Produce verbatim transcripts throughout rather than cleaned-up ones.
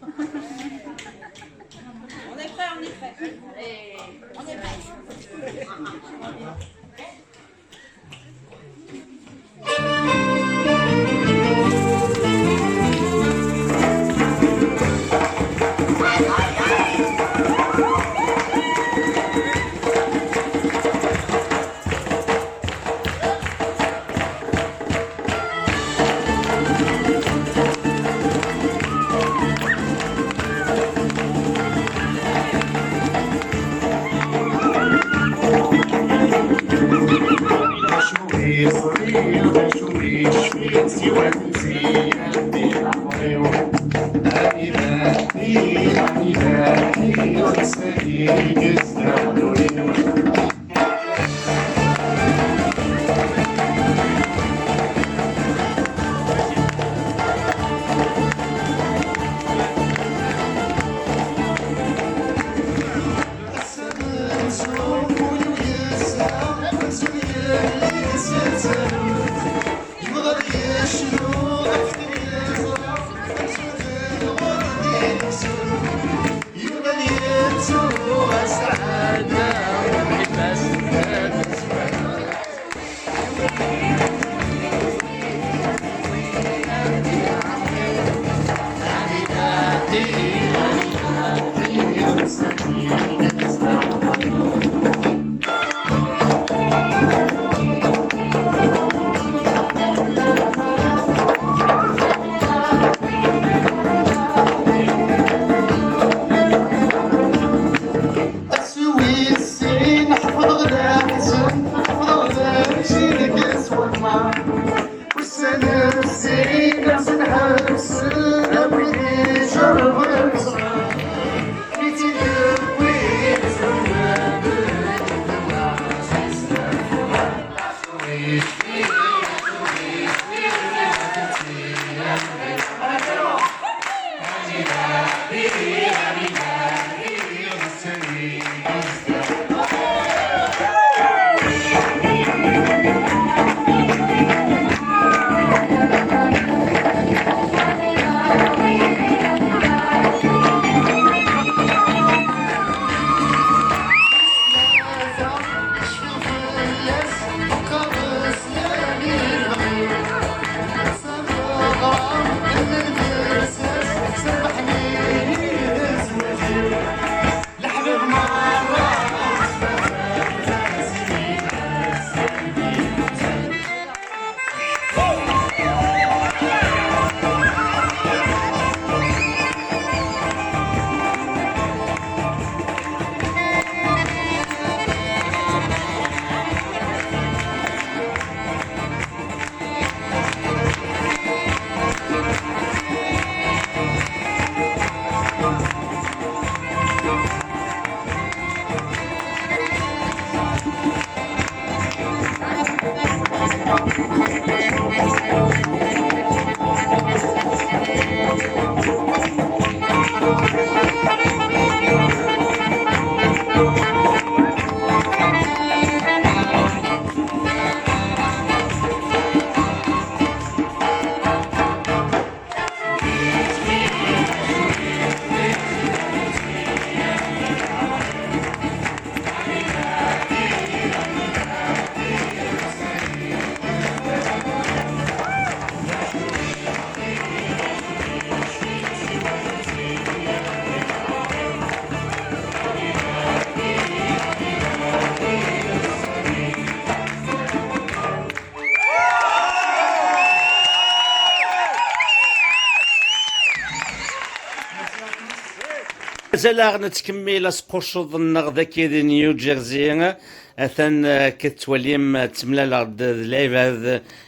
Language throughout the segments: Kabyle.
On est prêt, on est prêt. On est prêt. Mazal-aɣ nettkemmil asqucceḍ-nneɣ dagi di New Jersey. Atan, eh, akken tettwalim, eh, ttemlaleɣ-d d lɛibad,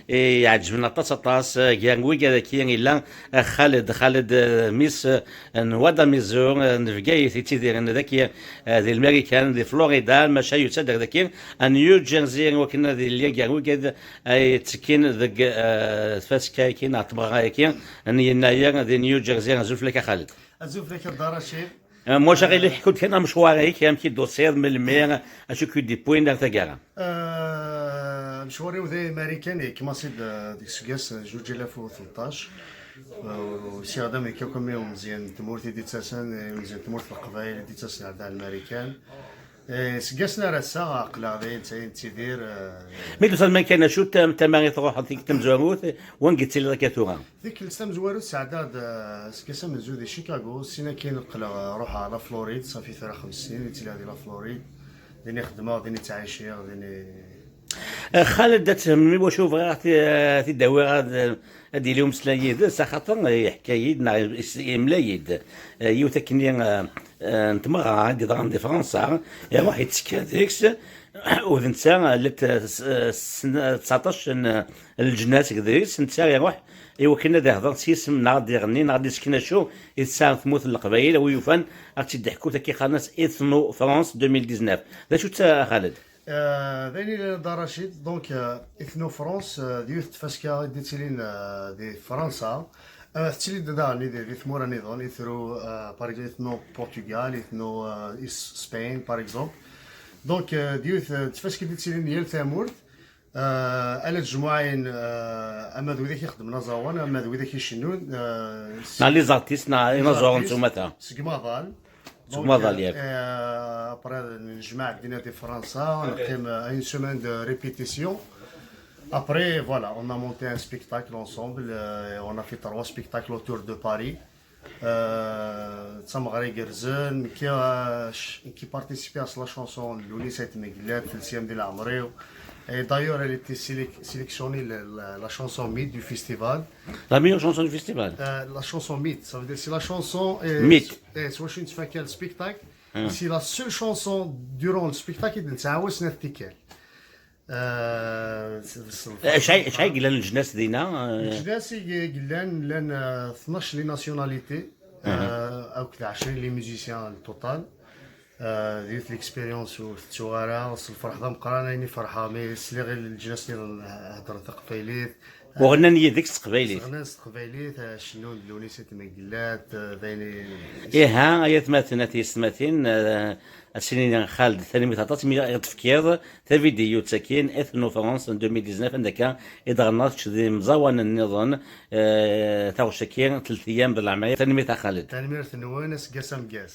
eh, iɛeǧben aṭas, aṭas, eh, gar wigad-agi yella, eh, Xaled. Xaled, eh, mmi-s, eh, n wad amizu, eh, n Bgayet yettidiren dagi, eh, di Lmarikan, di Florida, maca yusa-d ar dagi, a New Jersey, wakken ad yili gar wigad ay yettekkin deg, eh, tfaska-agi neɣ tmeɣra-agi n Yennayer di New Jersey. Azul fell-ak a Xaled. Azul fell-ak a Dda Racid. Eh, ma ulac aɣilif, ḥku-d kan amecwar-ik, amek i d-tusiḍ, melmi, acu i k-id-yewwin ar taggara? Eh, amecwar-iw d amarikan, yekkmas-id, eh, deg useggas, eh, zuǧ alaf u tleṭṭac. Usiɣ-d Amerika, comme i umeẓyan n tmurt i d-ittasen, i umeẓyan n tmurt n Leqbayel i d-ittasen ar da Marikan. Eh, seg ass-nni ar ass-a, aql-aɣ dayen ttayen nettidir, eh. Mi d-tusiḍ Marikan, acu tam-, tama i tṛuḥeḍ tikkelt tamezwarut, wanga i tettiliḍ akka tura? Tikkelt tamezwarut sɛeddaɣ-d, eh, seg ass amenzu di Chicago, sin akkin qqleɣ, eh, ruḥeɣ la Floride, safi tura xems snin i ttiliɣ di la Floride, din i xeddmeɣ, din i ttɛiciɣ, din i Eh, Xaled, ad tfehmem i wacu bɣiɣ ad t-, ad t-id-awiɣ ad, ad yili umeslay yid-s, axaṭer, eh, yeḥka-yi-d, neɣ is-, yemla-yi-d, eh, yiwet akkenni, eh, eh, n tmeɣra i d-yeḍran di Fransa, iruḥ yettekka deg-s, u d netta, eh, llant, eh, s-, eh, sna-, tseɛṭac n, eh, leǧnas deg-s, netta iruḥ i wakken ad ihder s yisem, neɣ ad iɣenni, neɣ ad isken acu i tesɛa tmurt n Leqbayel, a wi yufan ad tt-id-iḥku, akka i qqaren-as Ethno France deux mille dix-neuf. D acu-tt, a Xaled? Eh, d ayen yellan a Dda Racid, donc, eh, Ethno France, eh, d yiwet n tfaska i d-ittilin, eh, di Fransa. Eh, tettili-d daɣen di, di tmura nniḍen, Ethno, eh, par exemple, Ethno Portugal, Ethno, eh, Is-, Spain, par exemple. Donc, eh, d yiwet, eh, n tfaska i d-ittilin yal tamurt. Eh, ala tejmuɛin, eh, ama d widak ixeddmen aẓawan, ama d widak icennun, eh, s-, Neɣ les artistes, neɣ les inaẓuren s artistes, umata. Seg umaḍal. Seg umaḍal, yak. Euh, après, nejmaɛ dinna di Fransa, neqqim, euh, une semaine de répétition. Après, voilà, on a monté un spectacle ensemble, euh, on a fait trois spectacles autour de Paris. Euh, d tameɣra igerrzen, nekki, euh, ch-, nekki participé à la chanson n Lewnis Ayt Mengellat, telsiam di leɛmer-iw. Et d'ailleurs, elle était sélec-, sélectionnée, la, la, la chanson mythe du festival. La meilleure chanson du festival. Euh, la chanson mythe, ça veut dire c'est la chanson, euh, Mythe. Eh, s wacu nettfaka le spectacle. Ah. C'est la seule chanson durant le spectacle i d-nettɛawa snat tikkal. Eh, s-, s-, Acḥal, acḥal i yellan leǧnas dinna? Eh, Leǧnas i yellan, llan, eh, tnac les nationalités, eh, akked ɛecrin les musiciens le total. Eh, d yiwet l'expérience ur tettuɣ ara, s lferḥ d ameqqran ayen i ferḥeɣ, mi sliɣ i leǧnas-nniḍen heddren taqbaylit. U ɣennan yid-k s teqbaylit? Ɣennan s teqbaylit, eh, cennun d Lewnis Ayt Mengellat, eh, d ayen i... Iha, ay atmaten, a tiyessetmatin, eh, ad s-inin Xaled, tanemmirt aṭas mi i ɣ-d-tefkiḍ tavidyut-agi, Ethno France en deux mille dix-neuf, anda akka i d-ɣennaḍ kečč d imẓawanen nniḍen, eh, taɣect-agi, telt eyyam d leɛmer. Tanemmirt a Xaled. Tanemmirt-nwen, aseggas ameggaz.